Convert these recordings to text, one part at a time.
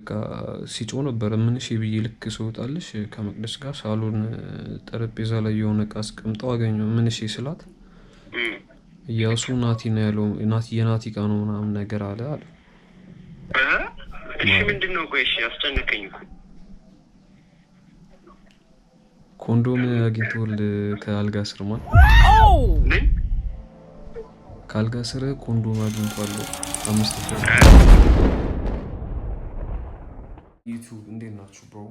በቃ ሲጮህ ነበረ። ምን እሺ ብዬ ልክ ስወጣልሽ ከመቅደስ ጋር ሳሎን ጠረጴዛ ላይ የሆነ እቃ አስቀምጠው አገኘሁ። ምን እሺ ስላት እያሱ ናቲ ነው ያለው፣ ናቲ የናቲ እቃ ነው ምናምን ነገር አለ አለ። እሺ ምንድን ነው? ቆይ እሺ አስጨነቀኝ እኮ። ኮንዶም አግኝቶል ከአልጋ ስር ማን ምን? ከአልጋ ስር ኮንዶም አግኝቷል። 5 ፍሬ። ዩቲዩብ እንዴት ናችሁ bro?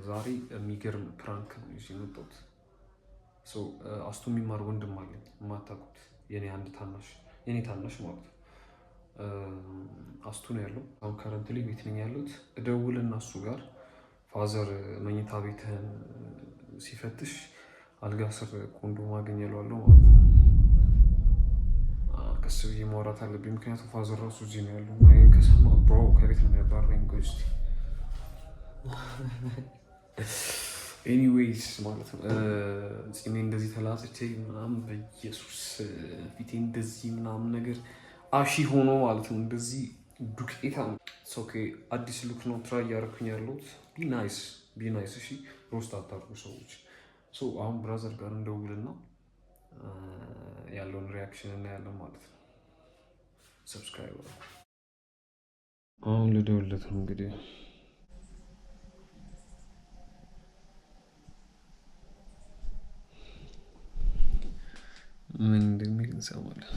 ዛሬ የሚገርም prank ነው ይዤ የመጣሁት። አስቱ የሚማር ወንድም አለኝ የማታውቁት፣ የኔ አንድ ታናሽ፣ የኔ ታናሽ ማለት ነው። አስቱ ነው ያለው። አሁን currently ቤት ነኝ ያለሁት። እደውልና እሱ ጋር father መኝታ ቤትህን ሲፈትሽ አልጋ ስር ኮንዶም አገኘለዋለሁ ማለት ነው። ቀስ ብዬ ማውራት አለብኝ፣ ምክንያቱም father ራሱ እዚህ ነው ያለው። ይሄን ከሰማ bro ከቤት ነው የሚያባረኝ። ቆይ እስኪ anyways ማለት ነው ጺሜ እንደዚህ ተላጽቼ ምናምን በኢየሱስ ፊቴ እንደዚህ ምናምን ነገር ashy ሆኖ ማለት ነው እንደዚህ ዱቄታ ነው። Okay አዲስ look ነው try እያደረኩኝ ያለሁት። Be nice, be nice። እሺ roast አታርጉ ሰዎች። So አሁን brother ጋር እንደውልና ያለውን reaction እናያለን ማለት ነው። Subscribe። አሁን ልደውልለት ነው እንግዲህ። ምን እንደሚል እንሰማለን።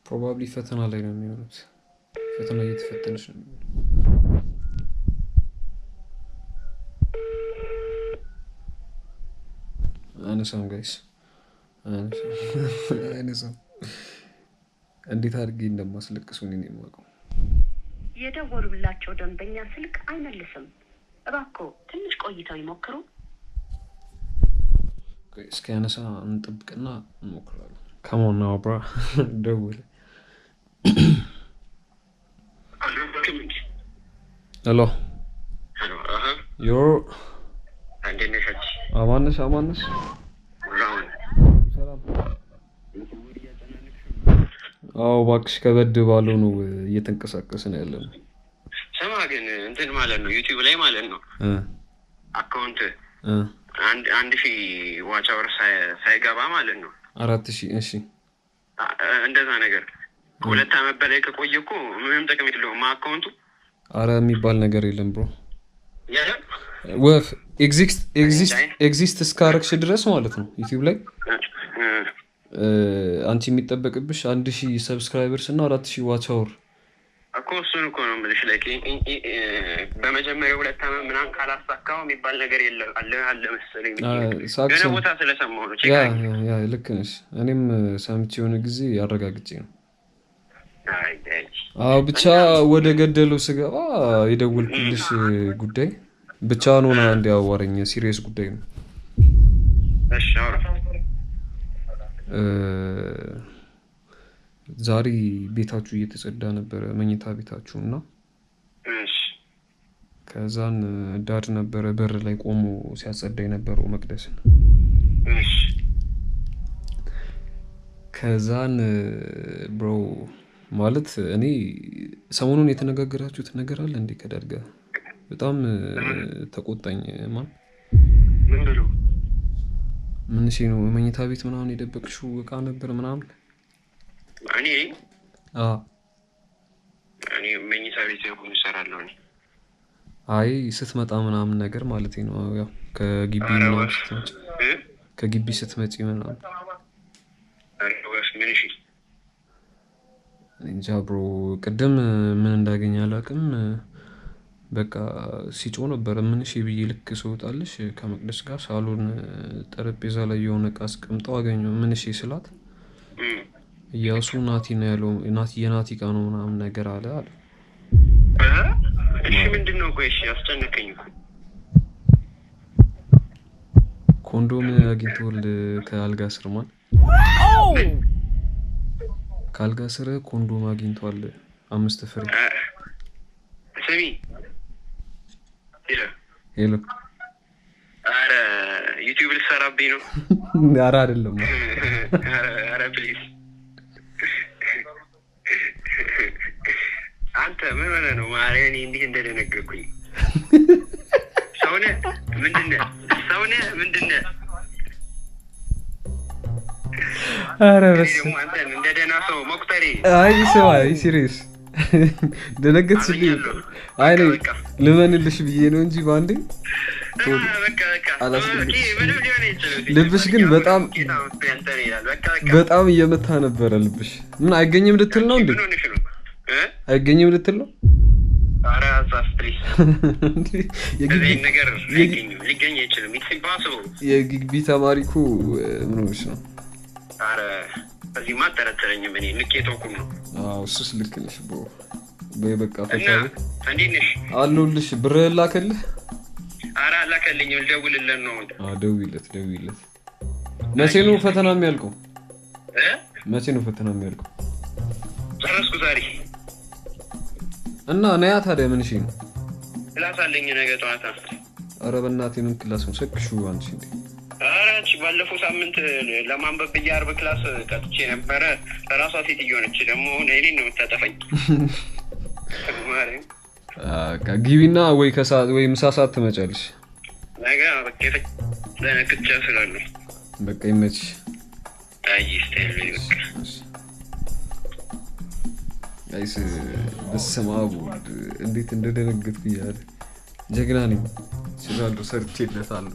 Probably ፈተና ላይ ነው የሚሆኑት። ፈተና እየተፈተነች ነው የሚሆኑት። አነሳም guys፣ አነሳም። እንዴት አድርጌ እንደማስለቅሱ እኔ ነኝ የማውቀው። የደወሉላቸው ደንበኛ ስልክ አይመልስም። እባክዎ ትንሽ ቆይተው ይሞክሩ። እስኪያነሳ እንጠብቅና እንሞክራለን። Come on now bro፣ ደውል። Hello yo፣ አማንሽ አማንሽ፣ ሰላም። አዎ እባክሽ፣ ከበድ ባለው ነው እየተንቀሳቀስን ያለ ነው። ስማ ግን እንትን ማለት ነው ዩቲዩብ ላይ ማለት ነው account 1000 watch hour ሳይገባ ማለት ነው 4000 እሺ፣ እንደዛ ነገር ከ2 ዓመት በላይ ከቆየ እኮ ምንም ጥቅም የለውም account ኡ። አረ የሚባል ነገር የለም bro። ወፍ exist እስካረግሽ ድረስ ማለት ነው ዩቲዩብ ላይ አንቺ የሚጠበቅብሽ 1000 subscribers እና 4000 watch hour እኮ እሱን እኮ ነው የምልሽ። Like በመጀመሪያው 2 ዓመት ምናምን ካላሳካው የሚባል ነገር የለም አለ አለ መሰለኝ የሆነ ቦታ ስለሰማሁ ነው። Yeah yeah ልክ ነሽ። እኔም ሰምቼ የሆነ ጊዜ አረጋግጬ ነው። አዎ ብቻ ወደ ገደለው ስገባ የደወልኩልሽ ጉዳይ ብቻህን ሆነህ እንዲያዋረኝ serious ጉዳይ ነው። እሺ አውራ። ዛሬ ቤታችሁ እየተጸዳ ነበረ፣ መኝታ ቤታችሁ እና ከዛን dad ነበረ በር ላይ ቆሞ ሲያጸዳ የነበረው መቅደስን። ከዛን bro ማለት እኔ ሰሞኑን የተነጋገራችሁት ነገር አለ እንዴ ከ dad ጋር? በጣም ተቆጣኝ። ማን ምን ብሎ? ምን ሲ ነው መኝታ ቤት ምናምን የደበቅሽው እቃ ነበር ምናምን? እኔ አዎ እኔ መኝታ ቤት ሆኜ እሰራለሁ እኔ። አይ ስትመጣ ምናምን ነገር ማለት ነው። ያው ከግቢ ምናምን ስትመጪ ከግቢ ስትመጪ ምናምን ምን? እሺ እንጃ bro፣ ቅድም ምን እንዳገኘ አላውቅም። በቃ ሲጮህ ነበረ። ምን እሺ ብዬ ልክ ስወጣልሽ ከመቅደስ ጋር ሳሎን ጠረጴዛ ላይ የሆነ እቃ አስቀምጠው አገኘሁ። ምን እሺ ስላት እያሱ ናቲ ነው ያለው፣ ናቲ የናቲ እቃ ነው ምናምን ነገር አለ አለ። እሺ ምንድን ነው? ቆይ እሺ አስጨነቀኝ እኮ። ኮንዶም አግኝተዋል ከአልጋ ስር ማን? ከአልጋ ስር ኮንዶም አግኝተዋል 5 ፍሬ። ስሚ hello hello። ኧረ ዩቲዩብ ልትሰራብኝ ነው? ኧረ አይደለም። ኧረ please አንተ ምን ሆነህ ነው? ማርያም እኔ እንዲህ እንደደነገርኩኝ ሰው ነህ ምንድን ነህ? ሰው ነህ ምንድን ነህ? ኧረ በስመ አብ አንተን እንደ ደህና ሰው መቁጠሬ። አይ ስማ፣ serious ደነገጥሽልኝ። አይ ልመንልሽ ብዬ ነው እንጂ በአንዴ ልብሽ ግን በጣም በጣም እየመታ ነበረ። ልብሽ ምን አይገኝም ልትል ነው እንዴ? አይገኝም ልትል ነው? የግቢ ተማሪ እኮ ምን ሆነሽ ነው? በዚህማ አልጠረጠረኝም እኔ ንቄ ተውኩም ነው። አዎ እሱስ ልክ ነሽ። በይ በቃ ፈታ እንዴት ነሽ? አለሁልሽ። ብር ላከልህ? ኧረ አላከልኝም። ልደውልለት ነው። አዎ ደውይለት፣ ደውይለት። መቼ ነው ፈተና የሚያልቀው? መቼ ነው ፈተና የሚያልቀው? ጨረስኩ ዛሬ። እና ነያ ታዲያ ምን እሺ ነው? class አለኝ ነገ ጠዋት። ኧረ በእናትህ ምን class ነው? ሰክሹ አንቺ እንዴ። ኧረ አንቺ ባለፈው ሳምንት ለማንበብ ብዬ ዓርብ class ቀጥቼ ነበረ። ራሷ ሴትዮ ነች ደግሞ እኔን ነው የምታጠፋኝ። ግቢና ወይ ከሰዓት ወይ ምሳ ሰዓት ትመጫለሽ። ነገ በቃ የፈለግቻ ስላሉ በቃ ይመችሽ። አይ style በቃ guys በስመ አብ ወልድ እንዴት እንደደነገጥኩ እያለ ጀግና ነኝ። እችላለሁ፣ ሰርቼለታለሁ።